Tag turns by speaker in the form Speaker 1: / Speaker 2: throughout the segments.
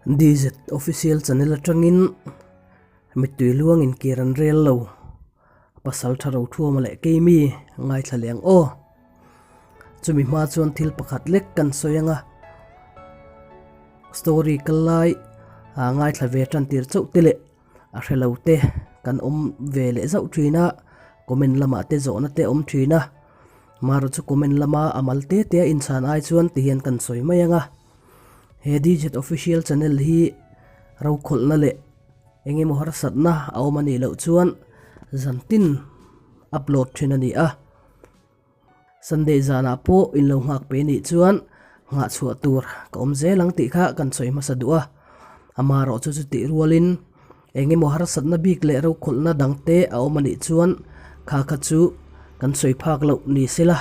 Speaker 1: DZ Official Channel atangin mittui luang inkir an rel lo. Pasal tha ro thuama leh keimi ngaithla leh ang aw. Chumi hma chuan thil pakhat lek kan sawi anga story kal lai ngaithla ve tan tir chauh te leh a hre lo te kan awm ve leh zauh thin a, comment lamah te zawhna te awm thin a, marawh chu comment lama a mal te te a inchhan ai chuan ti hian kan sawi mai ang a, he DZ Official channel hi rokhawlhna leh eng emaw harsatna a awm a nih loh chuan zantin upload thin a ni a. Sunday zanah pawh in lo nghak pe nih chuan nghah chhuah tur ka awm zel ang tih kha kan sawi hmasa duh a. Amaherawh chu chutih rualin eng emaw harsatna bik leh rokhawlhna dangte a awm a nih chuan kha kha chu kan sawi phak loh ni sela.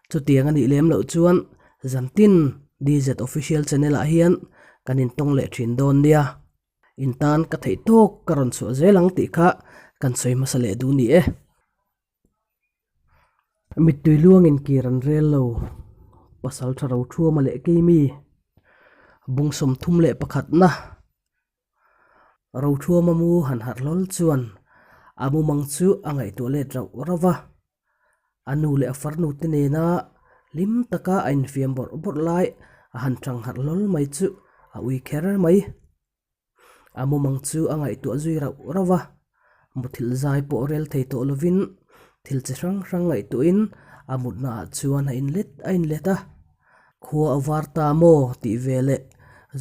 Speaker 1: Chutiang a nih lem loh chuan zantin DZ Official Channel ah hian kan intawng leh thin dawn nia. In tan ka theih tawk ka rawn chhuah zel ang tih kha kan sawi hmasa leh duh ni e. Mittui luangin kir an rel lo. Pasal tha ro thuama leh keimi bung 31 na ro thuama mu han harh hlawl chuan a mumang chu a ngaihtuah let rauh rauh va. A nu leh a farnu te nena hlim taka a infiam bawrh bawrh lai a han chang harh hlawl mai chu a ui kher mai. A mumang chu a ngaihtuah zui rauh rauh a, muthilh zai pawh rel thei tawh lovin thil chi hrang hrang ngaihtuahin a mutnaah chuan a inlet a inlet a. Khua a var ta maw tih veleh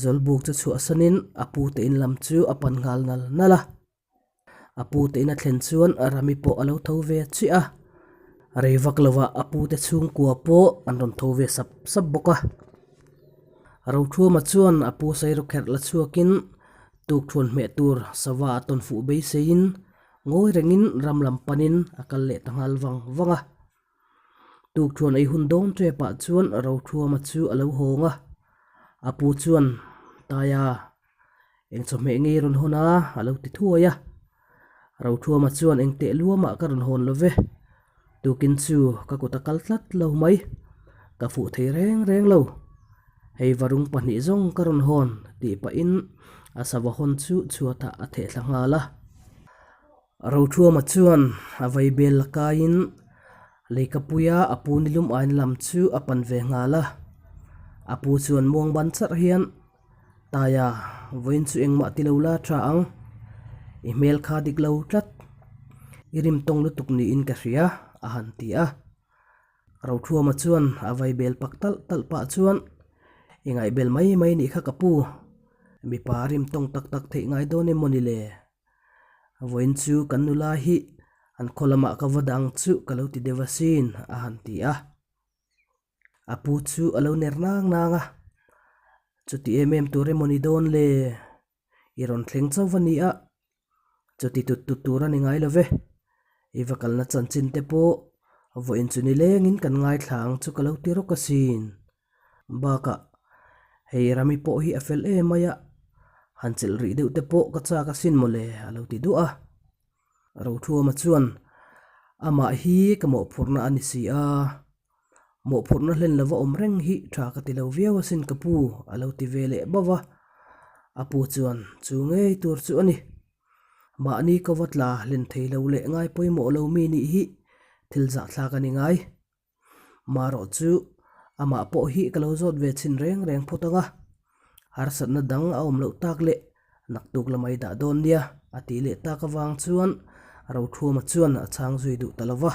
Speaker 1: Zawlbuk chu chhuahsanin a pute in lam chu a pan nghal nal nal a. A pute in a thlen chuan Rami pawh a lo tho ve chiah a, rei vak lovah a pute chhungkua pawh an rawn tho ve sap sap bawk a. Rothuama chuan a pu sairu kherh la chhuakin tukthuan hmeh tur sava a tawn fuh beiseiin ngawi rengin ram lam panin a kal leh ta nghal vang vang a. Tukthuan ei hun dawn tepah chuan Rothuama chu a lo hawng a, a pu chuan, Taia, Eng chawhmeh ngei rawn hawn a? a lo ti thuai a. Rothuama chuan eng teh luamah ka rawn hawn lo ve. Tukin chu ka kut a kal tlat lo mai. Ka fuh thei reng reng lo. Hei varung pahnih zawng ka rawn hawn tih pahin a sava hawn chu chhuatah a theh thla nghal a. Rothuama chuan a vaibel la kaiin leikapuia a pu nilum aina lam chu a pan ve nghal a. A pu chuan muang ban charh hian Taia, vawiin chu engmah ti lo la tha ang. I hmel kha dik lo tlat. I rim tawng lutuk niin ka hria, a han ti a. Rothuama chuan a vai bel pak talh talh pah chuan, I ngaihbel mai mai nih kha ka pu. Mipa rim tawng tak tak theih ngai dawn em maw ni le? Vawiin chu kan nula hi an khaw lamah ka va dang chu ka lo ti deuh asin, a han ti a. A pu chu a lo ner nang nang a, Chuti em em tur emaw ni dawn le? I rawn thleng chauh va ni a, chuti tut tut tur a ni ngai lo ve. I va kalna chanchin te pawh vawiin chu ni lengin kan ngaithla ang chu ka lo ti rawk asin. Bakah, hei Rami pawh hi a fel em mai a, han chelh rih deuh te pawh ka chak asin mawle a lo ti duah a. Rothuama chuan, Amah hi ka mawhphurhna a ni si a, mawhphurhna hlen lova awm reng hi tha ka ti lo viau asin ka pu, a lo ti ve leh bauh a. A pu chuan, Chu ngei tur chu a ni. Mahni ka va tla hlen thei lo leh ngai pawimawh lo mi nih hi thil zahthlak a ni ngai. Marawh chu amah pawh hi ka lo zawt ve chhin reng reng phawt ang a, harsatna dang a awm loh tak leh naktuk la mai dah dawn nia a tih leh tak avang chuan Rothuama chuan a chhang zui duh ta lo va.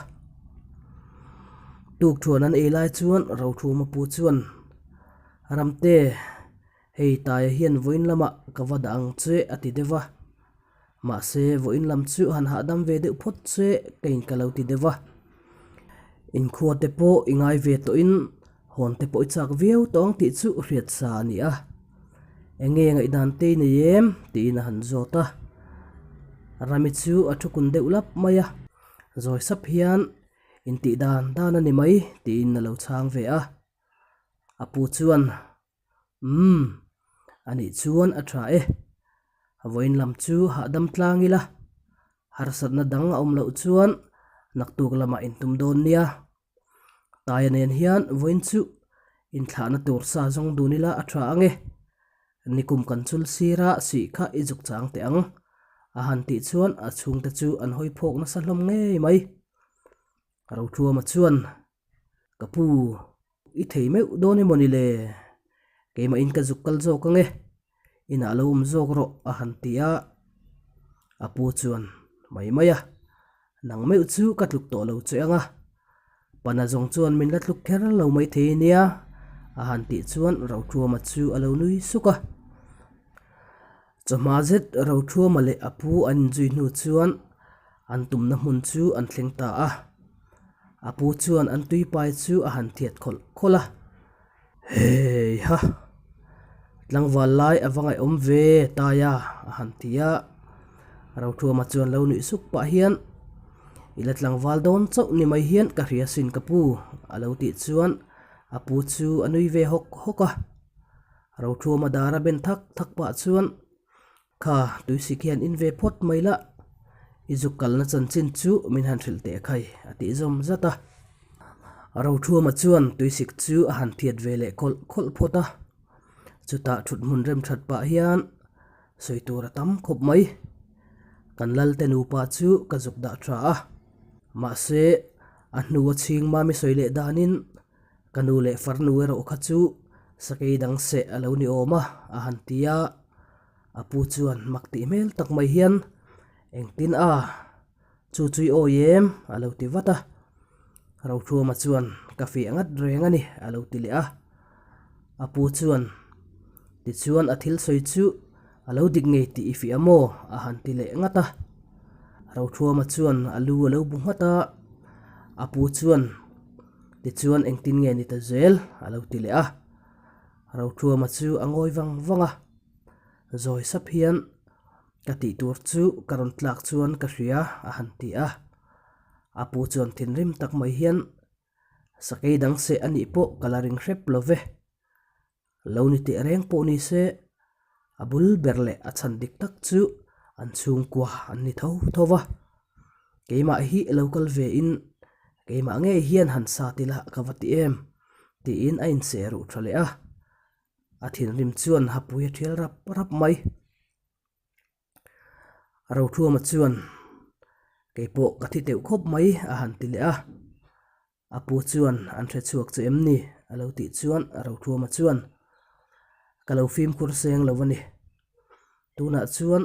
Speaker 1: Tukthuan an ei lai chuan Rothuama pu chuan, Ramte, hei Taia hian vawiin lamah ka va dah ang che a ti deuh va. Mahse, vawiin lam chu han hahdam ve deuh phawt che ka in ka lo ti deuh a. Inkhua te pawh i ngai ve tawhin hawn te pawh i chak viau tawh ang tih chu hriat sa a ni a. Eng nge ngaihdan te i nei em? tiin a han zawt a. Rami chu a thu kun deuh lap mai a, zawi sap hian intih dan dan a ni mai tiin a lo chhang ve a. A pu chuan Umm, anih chuan a tha e. Vawiin lam chu hahdam tlang ila, harsatna dang a awm loh chuan naktuk lamah intum dawn nia. Taia nen hian vawiin chu inthlahna tur sa zawng dun ila a tha ang e. Nikum kan chul sira sih kha i zuk chang teh ang, a han tih chuan a chhungte chu an hawi phawk nasa hlawm ngei mai. Rothuama chuan, Ka pu, i thei meuh dawn emaw ni le? Keimahin ka zuk kal zawk ang e, inah lo awm zawk rawh, a han ti a. A pu chuan, Mai mai a, nang meuh chu ka tluk tawh lo che ang a, Pana zawng chuan min la tluk kher lo mai thei nia, a han tih chuan Rothuama chu a lo nui suk a. Chawhma zet Rothuama leh a pu an inzui hnu chuan an tumna hmun chu an thleng ta a. A pu chuan an tuipai chu a han thiat khawlh khawlh a. Heiha! Tlangval lai a va ngaihawm ve Taia a han ti a. Rothuama chuan lo nuih suk pah hian, I la tlangval dawn chauh ni mai hian ka hria sin ka pu a lo tih chuan a pu chu a nui ve hawk hawk a. Rothuama dar a ben thak thak pah chuan, Kha, tuisik hian in ve phawt mai la, i zuk kalna chanchin chu min han hrilh teh khai, a tih zawm zat a. Rothuama chuan tuisik chu a han phiat ve leh khawlh khawlh phawt a. Chutah thut hmun rem that pah hian sawi tur a tam khawp mai. Kan Lalte nupa chu ka zuk dah tha a. Mahse, a hnu a chhing mami sawi leh danin Ka nu leh farnu erawh kha chu sakei dang seh a lo ni awm a, a han ti a. A pu chuan mak tih hmel tak mai hian, Engtin a? Chu chu i awi em? a lo ti vat a. Rothuama chuan, Ka fiah ngat reng a ni, a lo ti leh a. A pu chuan, Tichuan a thil sawi chu a lo dik ngei tih i fiah maw? a han ti leh ngat a. Rothuama chuan a lu a lo bu nghat a. A pu chuan, Tichuan engtin nge ni ta zel? a lo ti leh a. Rothuama chu a ngawi vang vang a. Zawi sap hian, Ka tih tur chu ka rawn tlak chuan ka hria, a han ti a. A pu chuan thinrim tak mai hian, Sakei dang seh a nih pawh ka la ring hrep lo ve. Lo ni teh reng pawh ni se, a bul ber leh a chhan dik tak chu an chhungkua an ni tho tho va. Keimah hi lo kal ve in keimah ngei hian han sat ila ka va ti em tiin a inseh ruh tha leh a. A thinrim chuan hapui a thial rap rap mai. Rothuama chuan keipawh ka thi teuh khawp mai a han ti leh a. A pu chuan an hre chhuak che em ni? a lo tih chuan Rothuama chuan, Ka lo fimkhur seng lo a ni. Tunah chuan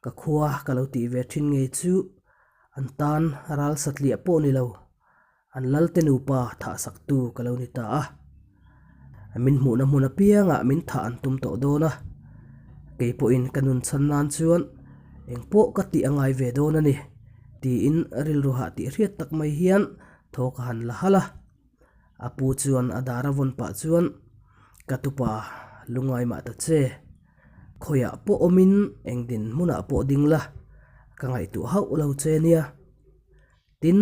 Speaker 1: ka khua ka lo tih ve thin ngei chu an tan ral satliah pawh ni lo, an lalte nupa thah saktu ka lo ni ta a. Min hmuhna hmun apiangah min thah an tum tawh dawn a, kei pawhin ka nun chhan nan chuan engpawh ka tih a ngai ve dawn a ni, tiin rilru hah tih hriat tak mai hian thaw ka han la halh a. A pu chuan a dar a vawn pah chuan, Ka tupa, lungai mah ta che. Khawiah pawh awmin eng dinhmunah pawh ding la, ka ngaihtuah hauh lo che nia. Tin,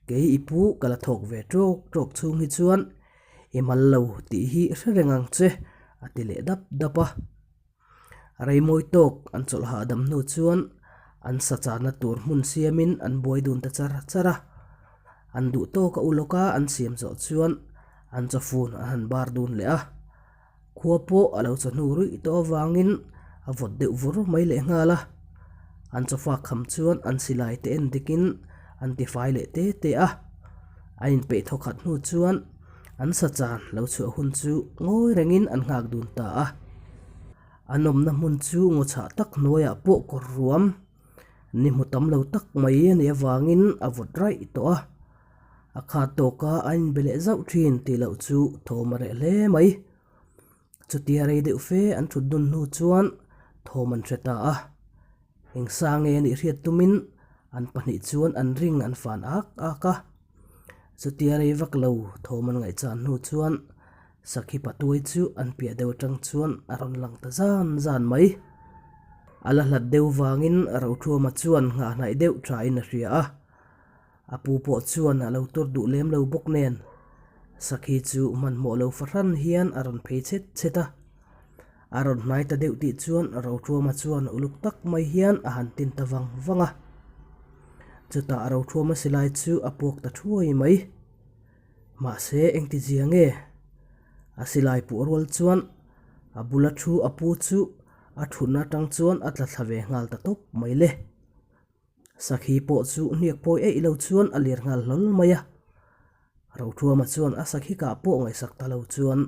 Speaker 1: kei i pu ka la thawk ve tawk tawk chhung hi chuan i mal lo tih hi hre reng ang che, a ti leh dap dap a. Reimawi tawk an chawlh hahdam hnu chuan an sa chahna tur hmun siamin an buai dun ta char char a. An duh tawk a ulawk a an siam zawh chuan an chawfun an han bar dun leh a. Khua pawh a lo chawhnu ruih tawh avangin a vawt deuh vur mai leh nghal a. An chawfak kham chuan an silai te en dikin an tifai leh te te a. An inpeih thaw khat hnu chuan an sa chan lo chhuah hun chu ngawi rengin an nghak dun ta a. An awmna hmun chu ngaw chhah tak hnuaiah pawh kawr ruam ni hmu tam lo tak mai a nih avangin a vawt raih tawh a. A khat tawka a inbe leh zauh thin tih loh chu thawm a reh hle mai. Chutia rei deuh fe an thut dun hnu chuan thawm an hre ta a. Eng sa nge a nih hriat tumin an pahnih chuan an ring an fan ak ak a. Chutia rei vak lo thawm an ngaihchan hnu chuan Sakhi patuai chu an piah deuh atang chuan a rawn lang ta zan zan mai. A la hlat deuh vangin Rothuama chuan nghahhnaih deuh thain a hria a. A pu pawh chuan a lo tur duh lem lo bawk nen, Sakhi chu hmanhmawh lo fahran hian a rawn phei chhet chhet a. A rawn hnai ta deuh tih chuan Rothuama chuan uluk tak mai hian a han tin ta vang vang a. Chutah Rothuama silai chu a puak ta thuai mai. Mahse engti zia nge? A silai puh rual chuan. A bula thu a pu chu a thutna atang chuan a tla thla ve nghal ta tawp mai le. Sakhi pawh chu hniak pawi eih lo chuan a lir nghal hlawl mai a. Rothuama chuan a sakhi kah pawh ngaihsak ta lo chuan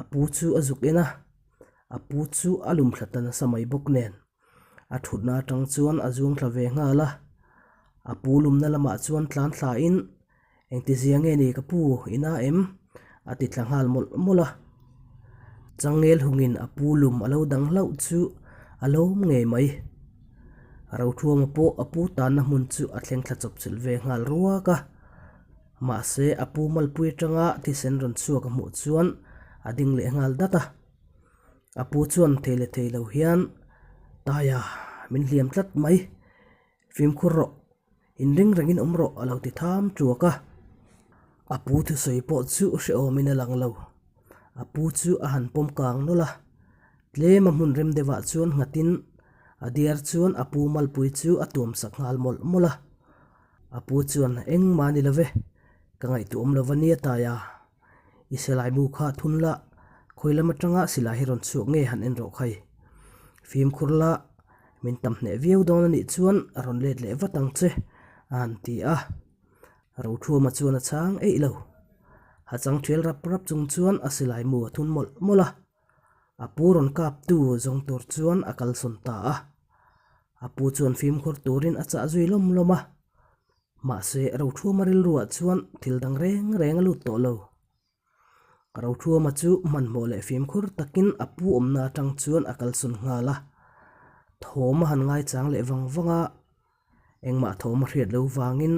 Speaker 1: a pu chu a zuk en a, a pu chu a lum thla ta nasa mai bawk nen a thutna atang chuan a zuang thla ve nghal a. A pu lumna lamah chuan tlan thla in Engtizia nge ni ka pu i na em? a ti tla nghal mawlh mawlh a. Changel hungin a pu lum a lo dang hlauh chu a lawm ngei mai. Rothuama pawh a pu tanna hmun chu a thleng thla chawp chilh ve nghal ruak a. Mahse a pu malpui atanga thisen rawn chhuak a hmuh chuan a ding leh nghal dat a. A pu chuan thei leh thei lo hian, Taia, min hliam tlat mai. Fimkhur rawh, inring rengin awm rawh a lo ti tham tuak a. A pu thusawi pawh chu hrehawmin a lang lo. A pu chu a han pawm kang nawlh a, tlem a hmun rem deuhah chuan nghatin a diar chuan a pu malpui chu a tuam sak nghal mawlh mawlh a. A pu chuan, Engmah ni lo ve, ka ngaihtuah awm lo va nia Taia. I silai mu kha thun la, khawi lam atanga silai hi rawn chhuak nge han en rawh khai. Fimkhur la, min tam hneh viau dawn a nih chuan a rawn let leh vat ang che, a han ti a. Rothuama chuan a chhang eih lo. Ha chang thial rap rap chung chuan a silai mu a thun mawlh mawlh a. A pu rawn kaptu zawng tur chuan a kalsawn ta a. A pu chuan fimkhur turin a chah zui lawm lawm a. Mahse, Rothuama rilruah chuan thil dang reng reng a lut tawh lo. Rothuama chu hmanhmawh leh fimkhur takin a pu awmna atang chuan a kalsawn nghal a. Thawm a han ngaichang leh vang vang a, engmah thawm a hriat lo vangin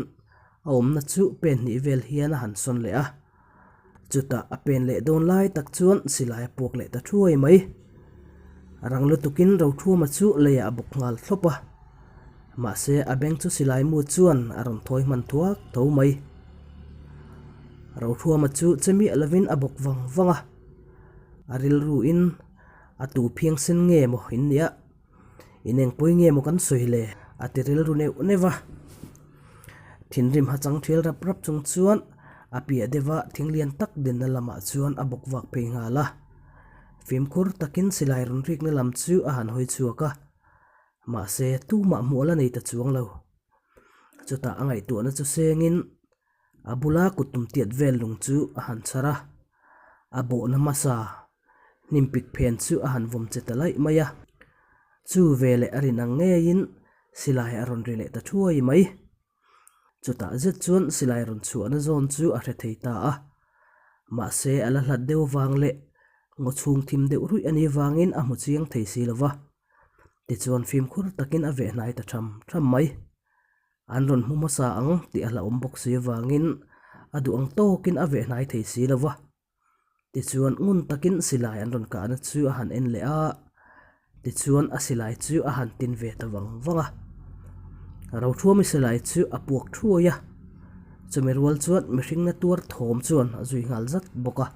Speaker 1: a awmna chu pen hnih vel hian a han sawn leh a. Chutah a pen leh dawn lai tak chuan silai a puak leh ta thuai mai. Rang lutukin Rothuama chu leiah a bawk nghal thlawp a. Mahse a beng chu silai mu chuan a rawn thawi hman thuak tho mai. Rothuama chu che miah lovin a bawk vang vang a. A rilruin a tu phiang sen nge maw in nia? In engpui nge maw kan sawi le? A ti rilru neuh neuh va. Thinrim ha chang thial rap rap chung chuan a piah deuh a thing lian tak dinna lamah chuan a bawk vak phei nghal a. Fimkhur takin silai rawn rikna lam chu a han hawi chhuak a, mahse tumah hmuh a la nei ta chuang lo. Chutah a ngaihtuahna chu sengin a bula kut tum tiat vel lung chu a han chhar a, a bawhna hmasa hnim pik phen chu a han vawm che ta laih mai a. Chu veleh a rin ang ngeiin silai a rawn ri leh ta thuai mai. Chutah zet chuan silai rawn chhuahna zawn chu a hre thei ta a. Mahse a la hlat deuh vang leh ngaw chhung thim deuh ruih a nih vangin a hmu chiang thei si lo va. Tichuan fimkhur takin a veh hnai ta tham tham mai. An rawn hmu hmasa ang tih a hlauhawm bawk si avangin a duh ang tawkin a veh hnai thei si lo va. Tichuan ngun takin silai an rawn kahna chu a han en leh a, tichuan a silai chu a han tin ve ta vang vang a. Rothuami silai chu a puak thuai a, chumi rual chuan mihring na tuar thawm chuan a zui nghal zat bawk a.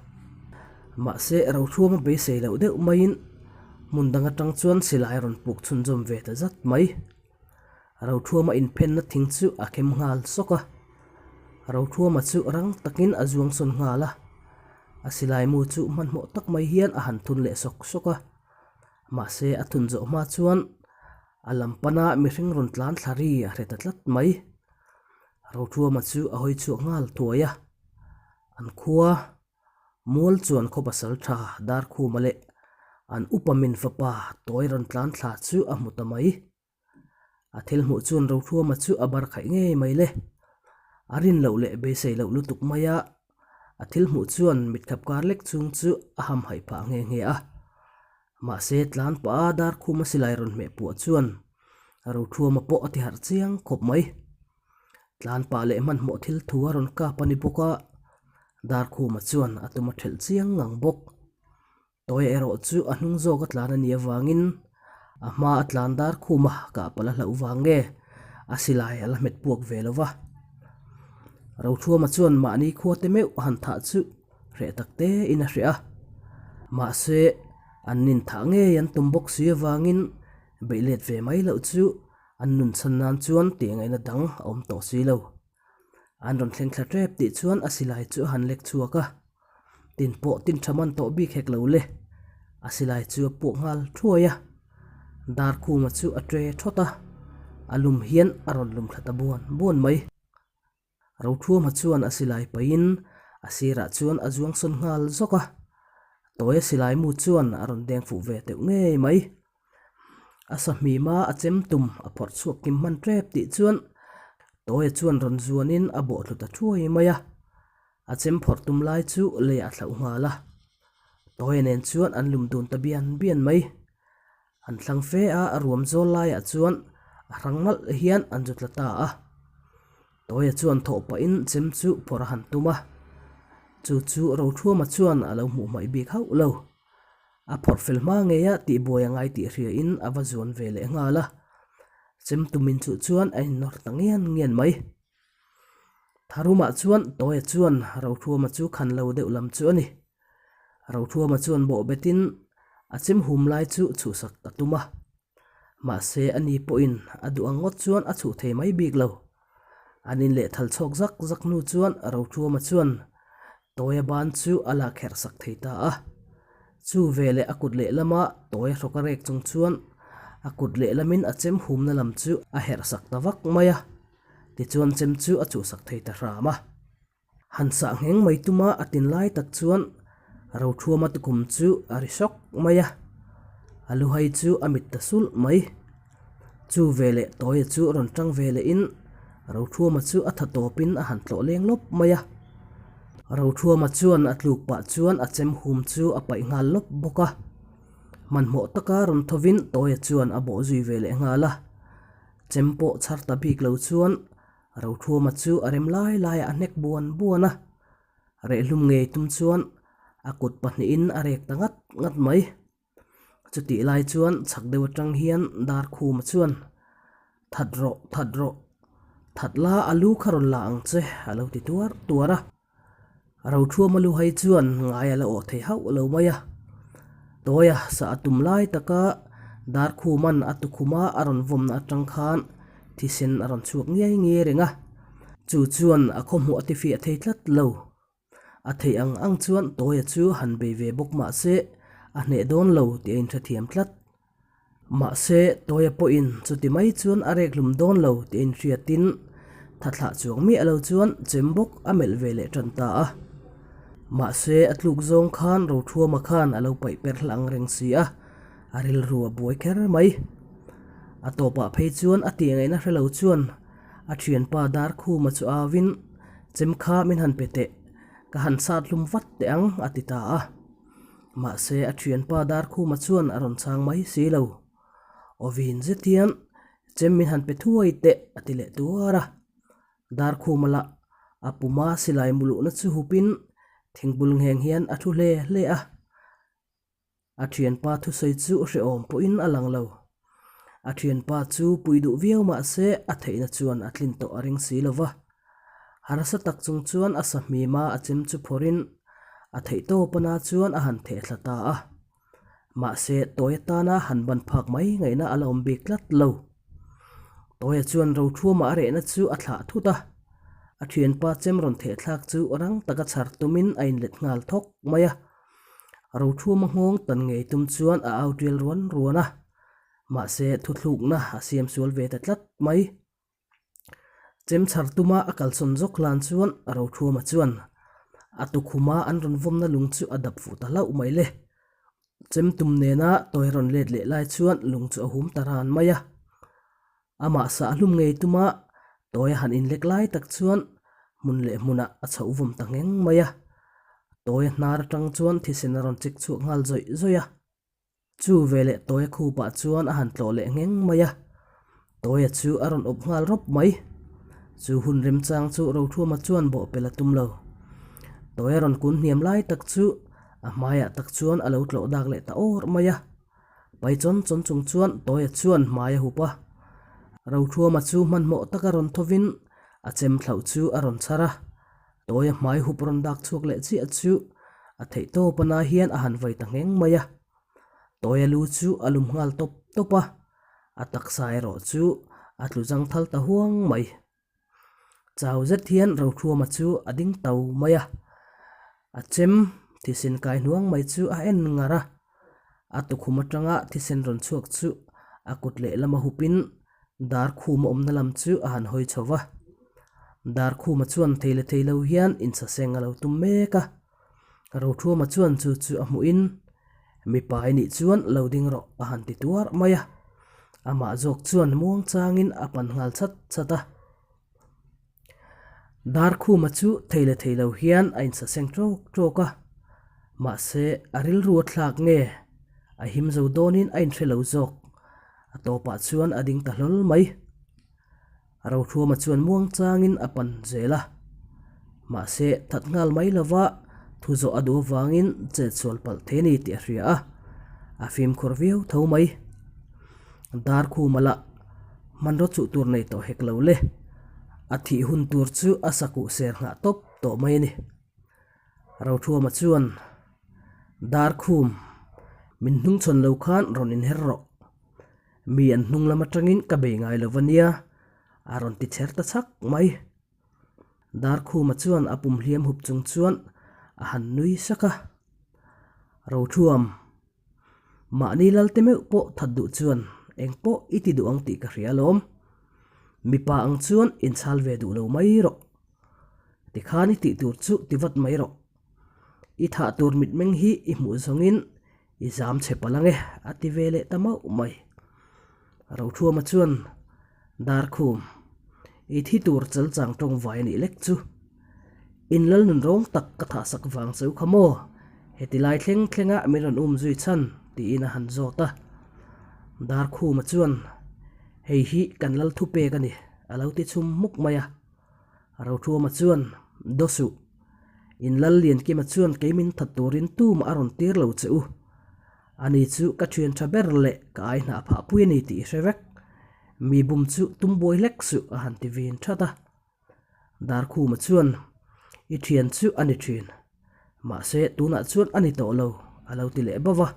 Speaker 1: Mahse Rothuama beisei loh deuh maiin hmun dang atang chuan silai a rawn puk chhunzawm ve ta zat mai. Rothuama inphenna thing chu a khem nghal sawk a, Rothuama chu rang takin a zuang sawn nghal a, a silai mu chu hmanhmawh tak mai hian a han thun leh sawk sawk a, mahse a thun zawh hma chuan a lam pana mihring rawn tlan thla ri a hre ta tlat mai. Rothuama chu a hawi chhuak nghal thuai a, an khua Mual chuan khaw pasal tha Darkhuma leh an upa min fapa tawi rawn tlan thla chu a hmu ta mai. A thil hmuh chuan Rothuama chu a bar khaih ngei mai le. A rin loh leh beisei loh lutuk mai a, a thil hmuh chuan mitkhap kar lek chung chu a hamhaih phah nghe nghe a. Mahse tlan pah a Darkhuma silai rawn hmeh puah chuan Rothuama pawh a ti harh chiang khawp mai. Tlan pah leh hmanhmawh thil thu a rawn kap a ni bawk a, Darkhuma chuan a tum a thelh chiang ngang bawk. Tawia erawh chu a hnung zawk a tlan a nih avangin a hma a tlan Darkhuma kah palh a hlauh vang nge a silai a la hmet puak ve lo va. Rothuama chuan mahni khua te meuh han thah chu hreh tak te in a hreh a, mahse an nin thah ngei an tum bawk si avangin beih let ve mai loh chu An nun chhan nan chuan tih ngaihna dang a awm tawh si lo. An rawn thleng thla tep tih chuan a silai chu a han lek chhuak a. Tin pawh tin tha man tawh bik hek lo le. A silai chu a puak nghal thuai a, Darkhuma chu a ṭe ṭhawt a, a lum hian a rawn lum thla ta buan buan mai. Rothuama chuan a silai paihin a sirah chuan a zuang sawn nghal zawk a, Tawia silai mu chuan a rawn deng fuh ve teuh ngei mai. A sahmima a chem tum a phawrh chhuak kim hman tep tih chuan Tawia chuan rawn zuanin a bawh thlu ta thuai mai a, a chem phawrh tum lai chu leiah a thlauh nghal a. Tawia nen chuan an lum dun ta bian bian mai. An thlang fe a, a ruam zawl laiah chuan a hrang nalh hian an zu tla ta a. Tawia chuan thawh pahin chem chu phawrh a han tum a, chu chu Rothuama chuan a lo hmuh hmaih bik hauh lo. A phawrh fel hma ngei a tihbuai a ngai tih hriain a va zuan ve leh nghal a, chem tumin chuh chuan a innawr ta ngian ngian mai. Tharumah chuan Tawia chuan Rothuama chu khan lo deuh lam chu a ni. Rothuama chuan bawh betin a chem hum lai chu chhuhsak a tum a. Mahse ani pawhin a duh ang ngawt chuan a chhuh thei mai bik lo. An inlehthal chhawk zak zak hnu chuan Rothuama chuan Tawia ban chu a la kherh sak thei ta a. Chu veleh a kut lehlama Tawia hrawk a rek chung chuan a kut lehlamin a chem humna lam chu a herh sak ta vak mai a. Tichuan chem chu a chuhsak thei ta hram a. Han sah ngheng mai tuma a tin lai tak chuan Rothuama tukhum chu a ri sawk mai a, a luhai chu a mit ta sulh mai. Chu veleh Tawia chu rawn tang ve lehin Rothuama chu a tha tawpin a han tlawh leng lawp mai a. Rothuama chuan a tluk pah chuan a chem hum chu a paih nghal lawp bawk a. Hmanhmawh taka rawn thovin Tawia chuan a bawh zui ve leh nghal a. Chem pawh chhar ta bik lo chuan Rothuama chu a rem lai laiah a hnek buan buan a, rehlum ngei tum chuan a kut pahnihin a rek ta ngat ngat mai. Chutih lai chuan chhak deuh atang hian Darkhuma chuan, That rawh, that rawh, that la a lu kha rawn la ang che a lo ti tuar tuar a. Rothuama lu hai chuan ngai a la awh thei hauh lo mai a. Tawia sa a tum lai taka Darkhuman a tukhuma a rawn vawmna atang khan thisen a rawn chhuak ngiai ngiai reng a. Chu chuan a khawhmuh a tifiah thei tlat lo. A theih ang ang chuan Tawia chu han bei ve bawk mah se a hneh dawn lo tih a inhrethiam tlat. Mahse, Tawia pawhin chuti mai chuan a rek hlum dawn lo tih a inhriatin tha thlah chuang miah lo chuan chem bawk a melh ve leh tan ta a. Mahse, a tluk zawng khan Rothuama khan a lo paih per hla ang reng si a, a rilru a buai kher mai. A tawpah phei chuan a tih ngaihna hre lo chuan a thianpa Darkhuma chu auin, Chem kha min han pe teh, ka han sat hlum vat teh ang, a ti ta a. Mahse, a thianpa Darkhuma chuan a rawn chhang mai si lo. Awin zet hian, Chem min han pe thuai teh, a ti leh tuar a. Darkhuma lah a puma silai muluhna chu hupin thingbul ngheng hian a thu hle hle a. A thianpa thusawi chu hrehawm pawhin a lang lo. A thianpa chu pui duh viau mah se a theihna chuan a tlin tawh a ring si lo va. Harsa tak chung chuan a sahmim a, a chem chu phawrhin a theihtawp ana chuan a han theh thla ta a. Mahse, Tawia tana han ban phak mai ngaihna a la awm bik tlat lo. Tawia chuan Rothuama a rehna chu a thlah thut a, a thianpa chem rawn theh thlak chu rang taka chhar tumin a inlet nghal thawk mai a. Rothuama nghawng tan ngei tum chuan a au tial ruan ruan a, mahse thuthlukna a siam sual ve ta tlat mai. Chem chhar tuma a kalsawn zawk hlan chuan Rothuama chuan a tukhuma an rawn vawmna lung chu a dap fuh ta hlauh mai le. Chem tum nena tawi rawn let leh lai chuan lung chu a hum ta ran mai a. Amah sah hlum ngei tuma tawi a han inlek lai tak chuan hmun leh hmunah a chhoh vawm ta ngheng mai a. Tawi a hnar atang chuan thisen a rawn chek chhuak nghal zawih zawih a. Chu veleh Tawia khupah chuan a han tlawh leh ngheng mai a, Tawia chu a rawn awp nghal rawp mai. Chu hun remchang chu Rothuama chuan bawhpel a tum lo. Tawia rawn kun hniam lai tak chu a hmaiah tak chuan a lo tlawh dak leh ta awr mai a. Pai chawn chawn chung chuan Tawia chuan hmai a hup a. Rothuama chu hmanhmawh taka rawn thovin a chem thlauh chu a rawn chhar a. Tawia hmai hup rawn dak chhuak leh chiah chu a theih tawp a na hian a han vai ta ngheng mai a. Tawia lu chu a lum nghal tawp tawp a, a taksa erawh chu a tlu zang thal ta huang mai. Chau zet hian Rothuama chu a ding tau mai a, a chem thisen kai hnuang mai chu a en ngar a. A tukhum atanga thisen rawn chhuak chu a kut lehlama hupin Darkhuma awmna lam chu a han hawi chho va. Darkhuma chuan thei leh thei lo hian insaseng a lo tum mek a. Rothuama chuan chu chu a hmuhin, Mipa i nih chuan lo ding rawh a han ti tuar mai a. Amah zawk chuan muang changin a pan nghal chat chat a. Darkhuma chu thei leh thei lo hian a insaseng ṭawk ṭawk a, mahse a rilru a thlak nge a him zo dawnin a inhre lo zawk. A tawpah chuan a ding ta hlawl mai. Rothuama chuan muang changin a pan zel a, mahse that nghal mai lova thu zawh a duh avangin chet sual palh thei a ni tih a hria a, a fimkhur viau tho mai. Darkhuma lah hmanraw chuh tur nei tawh hek lo le, a thih hun tur chu a sakuh ser nghah tawp tawh mai a ni. Rothuama chuan, Darkhum, min hnungchhawn lo khan rawn inher rawh. Mi an hnung lam atangin ka bei ngai lo va nia, a rawn ti chher ta chhak mai. Darkhuma chuan a pum hliam hup chung chuan a han nui sak a. Rothuam, mahni lalte meuh pawh that duh chuan eng pawh i ti duh ang tih ka hria alawm. Mipa ang chuan inchhal ve duh lo mai rawh. Tikhan i tih tur chu ti vat mai rawh. I thah tur mitmeng hi i hmuh zawngin i zam chhe palh ang e, a ti ve leh ta mauh mai. Rothuama chuan, Darkhum, i thi tur chal chang tawng vai a nih lek chu. In lal nun rawng tak ka thah sak vang cheu kha maw? Heti lai thleng thlenga min rawn um zui chhan, tiin a han zawt a. Darkhuma chuan, Hei hi kan lal thupek a ni, a lo ti chhum hmuk mai a. Rothuama chuan, Daw suh. In lal Liankima chuan kei min that turin tumah a rawn tir lo che u. Ani chu ka thian tha ber leh ka ai hnah phah pui a ni tih i hre vek. Mi bum chu tum buai hlek suh a han ti vin that a. Darkhuma chuan, I thian chu a ni thin. Mahse tunah chuan a ni tawh lo, a lo ti leh bauh a.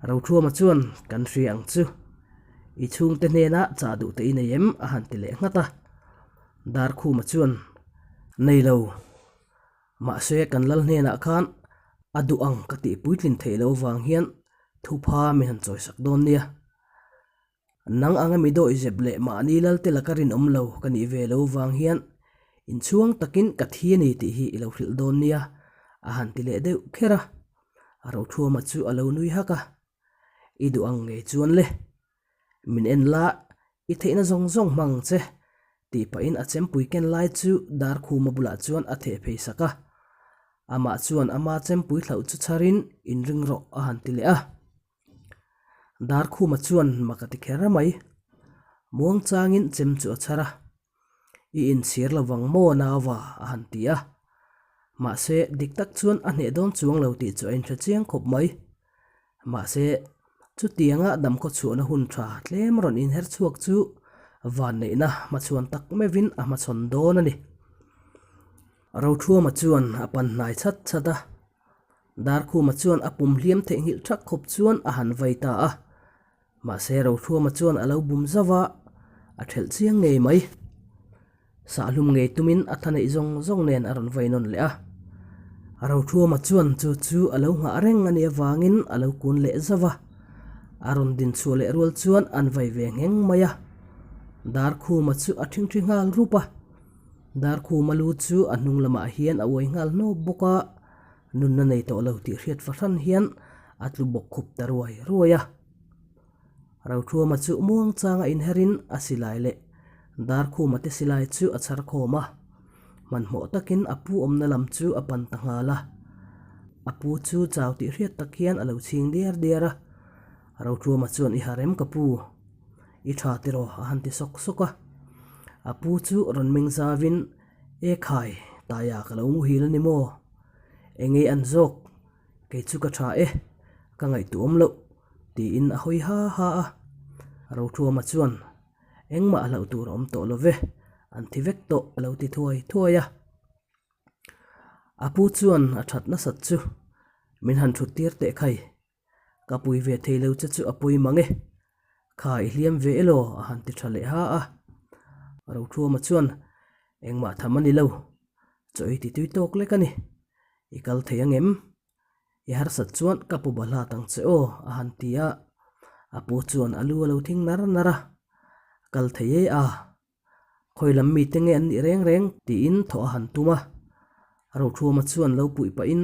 Speaker 1: Rothuama chuan, Kan hria ang chu. I chhungte hnena chah duh te i nei em? a han ti leh nghat a. Darkhuma chuan, Nei lo. Mahse kan lal hnenah khan a duh ang ka tih puitlin theih loh vang hian thupha min han chawisak dawn nia. Nang anga mi dawih zep leh mahni lalte laka rinawm lo ka nih ve lo vang hian inchhuang takin ka thi a ni tih hi i lo hrilh dawn nia, a han ti leh deuh kher a. Rothuama chu a lo nui hak a, I duh ang ngei chuan le, min en la, i theihna zawng zawng hmang ang che, tih pahin a chempui ken lai chu Darkhuma bulah chuan a theh phei sak a. Amah chuan ama chempui thlauh chu chharin inring rawh a han ti leh a. Darkhuma chuan mak a ti kher mai. Muang changin chem chu a chhar a, I inchhir lo vang maw nauva a han ti a. Mahse, dik tak chuan a hneh dawn chuang lo tih chu a inhre chiang khawp mai. Mahse, chutianga damkhaw chhuahna hun tha tlem rawn inher chhuak chu vanneihna hmachhuan tak meuhin a hmachhawn dawn a ni. Rothuama chuan a pan hnai chhat chhat a. Darkhuma chuan a pum hliam theihnghilh thak khawp chuan a han vai ta a, mahse Rothuama chuan a lo bum zauh a, a thelh chiang ngei mai. Sahlum ngei tumin a tha neih zawng zawng nen a rawn vai nawn leh a. Rothuama chuan chu chu a lo nghah reng a nih avangin a lo kun leh zauh a, a rawn din chhuah leh rual chuan an vai ve ngheng mai a. Darkhuma chu a thingthi nghal rup a, Darkhuma lu chu a hnung lamah hian a uai nghal hnawp bawk a, Nunna nei tawh lo tih hriat fahran hian a tlu bawk khup ta ruai ruai a. Rothuama chu muang changa inherin a silai leh Darkhuma te silai chu a chhar khawm a. Hmanhmawh takin a pu awmna lam chu a pan ta nghal a. A pu chu chau tih hriat tak hian a lo chhing diar diar a. Rothuama chuan i harem ka pu, i tha tiraw a han ti sawk sawk a. A pu chu rawn meng zavin E khai, Taia ka lo muhil a ni maw? Engei an zawk? Kei chu ka tha e, ka ngaihtuah awm loh, tiin a hawi ha ha a. Rothuama chuan, Engmah hlauh tur a awm tawh lo ve, an thi vek tawh a lo ti thuai thuai a. A pu chuan a that nasat chu, Min han thut tir teh khai, Ka pui ve thei lo che chu a pui mang e. Kha i hliam ve elaw a han ti tha leh ha a. Rothuama chuan, Engmah tham a ni lo. Chaw i ti tui tawk lek a ni. I kal thei ang em? I harsat chuan ka pu bahlat ang che aw, a han ti a. A pu chuan a lu a lo thing nar nar a, Kal thei e a, khawi lam mite nge an nih reng reng? tiin thawh a han tum a. Rothuama chuan lo puih pahin,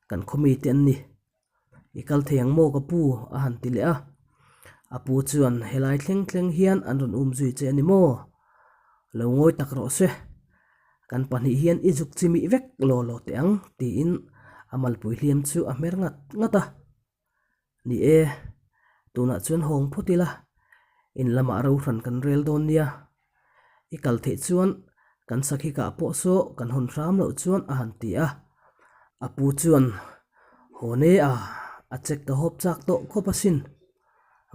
Speaker 1: Kan khaw mite an ni. I kal thei ang maw ka pu? a han ti leh a. A pu chuan, Helai thleng thleng hian an rawn um zui che a ni maw? Lo ngawi tak rawh se. Kan pahnih hian i zuk chi mih vek law law teh ang, tiin a malpui hliam chu a hmer ngat ngat a. Ni e, tunah chuan hawng phawt ila, in lamah ro hran kan rel dawn nia. I kal theih chuan kan sakhi kah pawh saw kan hawn hram loh chuan a han ti a. A pu chuan, Haw ne a, a check ka hawp chak tawh khawp asin.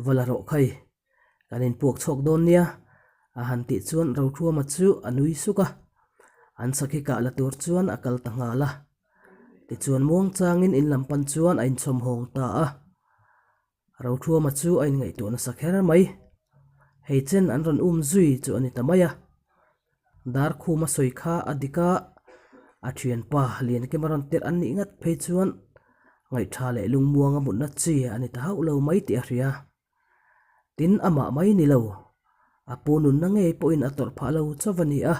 Speaker 1: Va la rawh khai, kan inpuak chhawk dawn nia, a han tih chuan Rothuama chu a nui suk a. An sakhi kah la tur chuan a kal ta nghal a. Tichuan muangchangin in lam pan chuan a inchhawm hawng ta a. Rothuama chu a inngaihtuah nasa kher mai. Hei chen an rawn um zui chu a ni ta mai a. Darkhuma sawi kha a dik a, a thianpa Liankima rawn tirh an nih ngat phei chuan ngaihtha leh lungmuanga mutna chi a ni ta hauh lo mai tih a hria. Tin amah mai ni lo, a pu nunna ngei pawhin a tawrh phah lo chauh a ni a.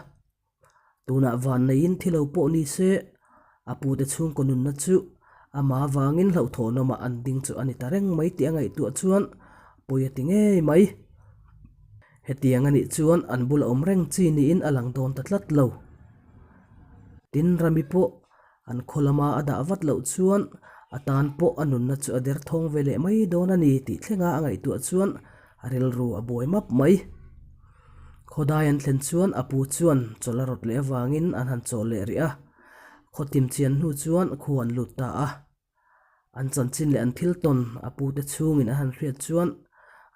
Speaker 1: Tunah van neiin thi lo pawh ni se, a pute chhungkaw nunna chu amah avangin hlauhthawnawmah an ding chu a ni ta reng mai tih a ngaihtuah chuan pawi a ti ngei mai. Hetiang a nih chuan an bula awm reng chi niin a lang dawn ta tlat lo. Tin, Rami pawh An khaw lama a dah vat loh chuan a tan pawh a nunna chu a derthawng ve leh mai dawn a ni tih thlenga a ngaihtuah chuan a rilru a buai map mai. Khawdai an thlen chuan a pu chuan chawlh a rawt leh avangin an han chawl leh rih a, khaw tim chian hnu chuan khu an lut ta a. An chanchin leh an thil tawn a pute chhungin an han hriat chuan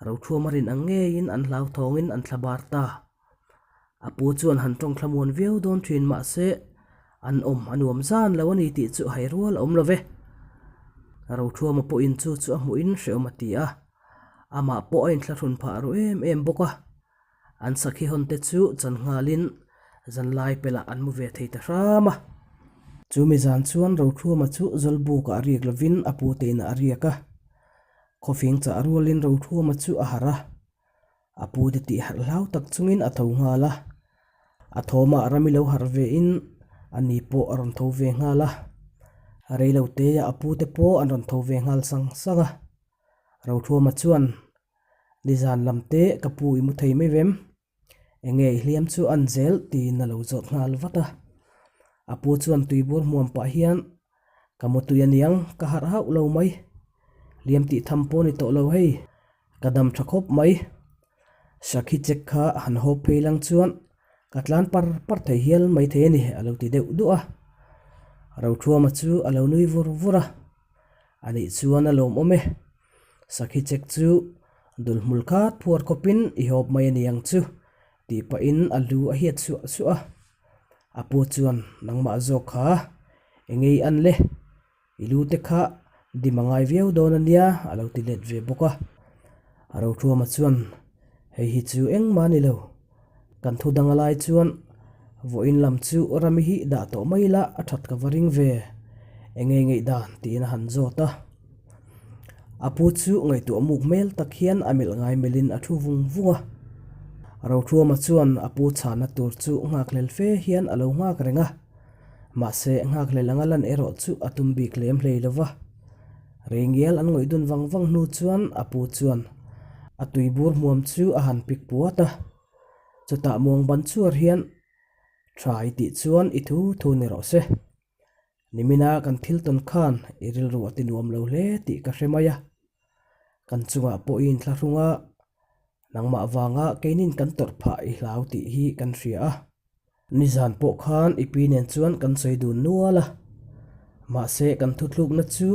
Speaker 1: Rothuama rin ang ngeiin an hlauthawngin an thlabar ta. A pu chuan han tawng thlamuan viau dawn thin mahse an awm a nuam zan lo a ni tih chu hai rual a awm lo ve. Rothuama pawhin chu chu a hmuhin hrehawm a ti a, amah pawh a inthlahrun phah ru em em bawk a. An sakhi hawn te chu chan nghalin zanlai pelah an mu ve thei ta hram a. Chumi zan chuan Rothuama chu Zawlbukah a riak lovin a pu te inah a riak a. Khawfing chah rualin Rothuama chu a harh a. A pu te tih harh hlau tak chungin a tho nghal a. A thawmah rami lo harh vein a ni pawh a rawn tho ve nghal a. Reilo teia a pu te pawh an rawn tho ve nghal sang sang a. Rothuama chuan, Nizan lam te ka pu i mu thei mai vem? Enge i hliam chu an zel tiin a lo zawt nghal vat a. A pu chuan tuibur hmuam pah hian, Ka mu tui aniang, ka harh hauh lo mai. Hliam tih tham pawh ni tawh lo hei. Ka dam tha khawp mai. Sakhi check kha han hawp phei lang chuan ka tlan par par thei hial mai thei a ni a lo ti deuh duah a. Rothuama chu a lo nui vur vur a. A nih chuan a lawmawm e. Sakhi check chu dul hmul khat phuar khawpin i hawp mai a ni ang chu tih pahin a lu a hiat suah suah a. A pu chuan nangmah zawk kha enge i an le? I lu te kha dim a ngai viau dawn a nia a lo ti let ve bawk a. A Rothuama chuan hei hi chu engmah a ni lo. Kan thu dang a lai chuan vawiin lam chu rami hi dah tawh mai ila a that ka va ring ve. Enge ngaihdan tiin a han zawt a. A pu chu ngaihtuah muk hmel tak hian a melh ngai melhin a thu vung vung a. Rothuama chuan a pu chhana tur chu nghakhlel fe hian a lo nghak reng a. Mahse, nghakhlel anga lan erawh chu a tum bik lem hlei lo va. Reingial an ngawih dun vang vang hnu chuan a pu chuan a tuibur hmuam chu a han pik puat a. Chutah muang ban chuar hian, Tha i tih chuan i thu thu ni rawh se. Nimina kan thil tawn khan i rilru a ti nuam lo hle tih ka hre mai a. Kan chungah pawh i inthlahrung a, nangmah vanga keinin kan tawrh phah i hlau tih hi kan hria a. Nizan pawh khan i pi nen chuan kan sawi dun nual a, mahse kan thuthlukna chu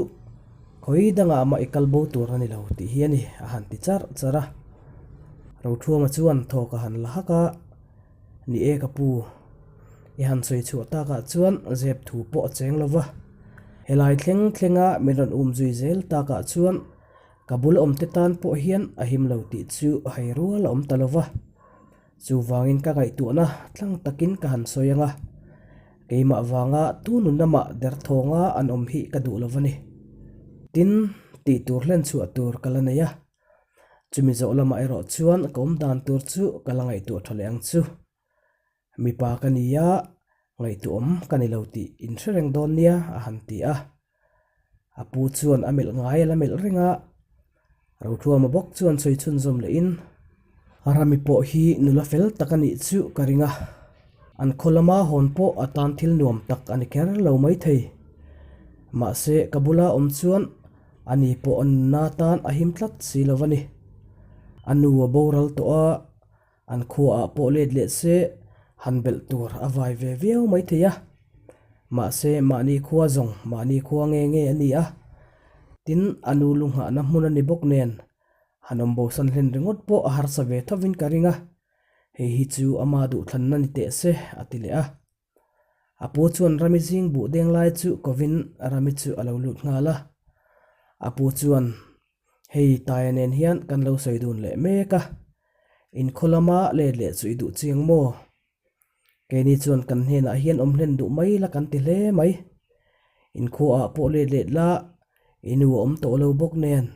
Speaker 1: khawi dangah mah i kal bo tur a ni lo tih hi a ni a han ti charh charh a. Rothuama chuan thawk a han la hak a, Ni e ka pu, i han sawi chhuah takah chuan zep thu pawh a cheng lo va, helai thleng thlenga min rawn um zui zel takah chuan ka bul awmte tan pawh hian a him lo tih chu hai rual a awm ta lo va. Chuvangin ka ngaihtuahna tlang takin ka han sawi ang a, keimah vanga tu nun lamah derthawnga an awm hi ka duh lo va ni. Tin, tih tur hlen chhuah tur ka la nei a. Chumi zawh lamah erawh chuan ka awm dan tur chu ka la ngaihtuah tha leh ang chu. Mipa ka ni a, ngaihtuahawm ka ni lo tih in hre reng dawn nia a han ti a. A pu chuan a melh ngai a la melh reng a, Rothuama bawk chuan sawi chhunzawm lehin, Rami pawh hi nula fel tak a nih chu ka ring a, an khaw lama hawn pawh a tan thil nuam tak a ni kher lo maithei. Mahse ka bula awm chuan ani pawh a nunna tan a him tlat si lo a ni. A nu a boral tawh a, An khuaah pawh let leh se han belh tur a vai ve viau mai thei a. Mahse, mahni khua zawng mahni khua nge nge a ni a. Tin, a nu lu nghahna hmun a ni bawk nen, han awm bosan hlen ringawt pawh a harsa ve thovin ka ring a. Hei hi chu ama duhthlanna ni teh se, a ti leh a. A pu chuan Rami zing buh deng lai chu kovin Rami chu a lo lut nghal a. A pu chuan, Hei Taia nen hian kan lo sawi dun leh mek a, inkhaw lama let leh chu i duh chiang maw? Keini chuan kan hnenah hian awm hlen duh mai la kan ti hle mai. Inkhuaah pawh let let la, i nu a awm tawh lo bawk nen,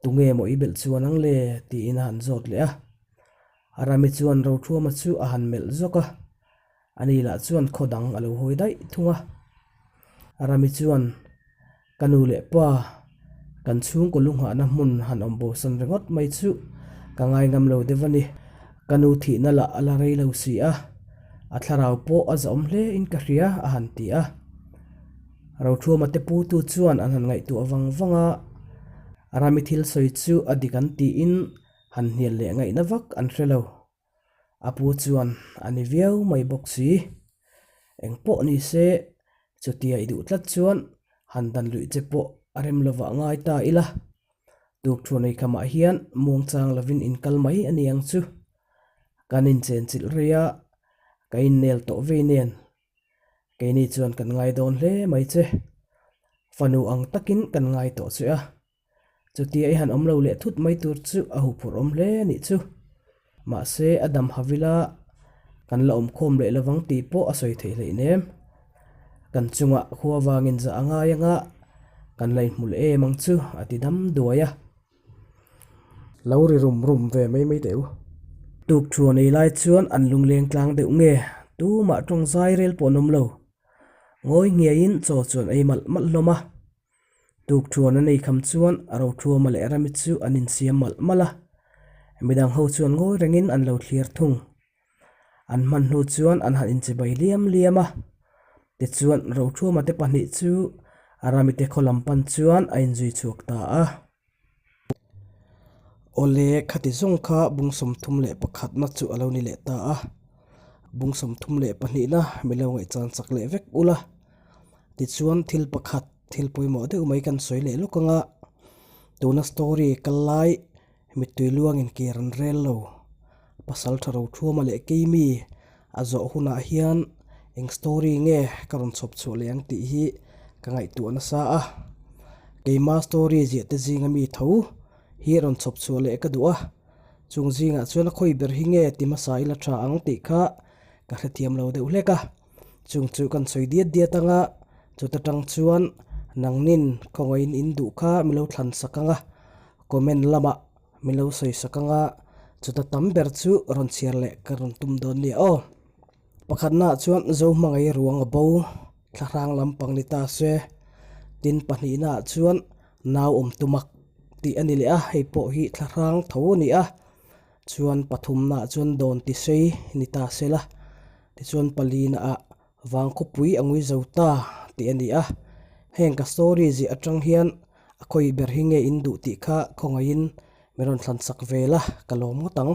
Speaker 1: tunge maw i belh chuan ang le? tiin a han zawt leh a. Rami chuan Rothuama chu a han melh zawk a, Ani lah chuan khaw dang a lo hawi daih thung a. Rami chuan, Ka nu leh pa, kan chhungkaw lu nghahna hmun han awm bosan ringawt mai chu ka ngai ngam lo deuh a ni. Ka nu thihna lah a la rei lo si a, a thlarau pawh a zahawm hle in ka hria a han ti a. Rothuama te putu chuan an han ngaihtuah vang vang a, Rami thil sawi chu a dik an tiin han hnial leh ngaihna vak an hre lo. A pu chuan a ni viau mai bawk si. Eng pawh ni se, chutia i duh tlat chuan han dan luih che pawh a rem lovah ngai ta ila. Tukthuan ei khamah hian muangchang lovin in kal mai a ni ang chu. Kan inchenchilh rei a, ka innel tawh vei nen. Keini chuan kan ngai dawn hle mai che. Fanu ang takin kan ngai tawh che a. Chutia i han awm lo leh thut mai tur chu a huphurh awm hle a nih chu. Mahse, a dam havila kan la awm khawm leh lovang tih pawh a sawi theih hleih nem. Kan chungah khua vangin zah a ngai anga kan la inhmu leh em ang chu a ti dam duai a. Lo ri rum rum ve mai mai teh u. Tuk thuan ei lai chuan an lungleng tlang deuh nge tumah tawng zai rel pawh an awm lo. Ngawi nghiaiin chaw chuan ei malh malh hlawm a. Tukthuan an ei kham chuan Rothuama leh Rami chu an insiam malh malh a, midang ho chuan ngawi rengin an lo thlir thung. An hman hnu chuan an han inchibai liam liam a, tichuan Rothuama te pahnih chu Rami te khaw lam pan chuan a inzui chhuak ta a. Awle, khati zawng kha bung 31 na chu a lo ni leh ta a, bung 32 na mi lo ngaihchan chak leh vek ula, tichuan thil pakhat thil pawimawh deuh mai kan sawi leh lawk anga tuna story kal lai mittui luangin kir an rel lo. Pasal tha Rothuama leh Keimi a zawh hunah hian eng story nge ka rawn chhawp chhuah leh ang tih hi ka ngaihtuah nasa a. Keima story ziah te zinga mi tho hi rawn chhawp chhuah leh ka duh a, chung zingah chuan a khawi ber hi nge ti hmasa ila tha ang tih kha ka hrethiam lo deuh hlek a. Chung chu kan sawi diat diat anga chuta tang chuan nangnin khawngaihin in duh kha min lo thlan sak anga comment lamah min lo sawi sak anga chuta tam ber chu rawn chhiar leh ka rawn tum dawn nia aw. Pakhatnaah chuan Zohmangaih ruang a bo thlahrang lampang ni ta se, tin pahnihnaah chuan nau awm tumak tih a ni leh a, hei pawh hi thlahrang tho a ni a, chuan pathumnaah chuan dawn ti sei ni ta se la, tichuan palinaah Vangkhawpui a ngui zo ta tih a ni a, heng ka story ziah atang hian a khawi ber hi nge in duh tih kha khawngaihin min rawn thlan sak ve la ka lawm ngawt ang.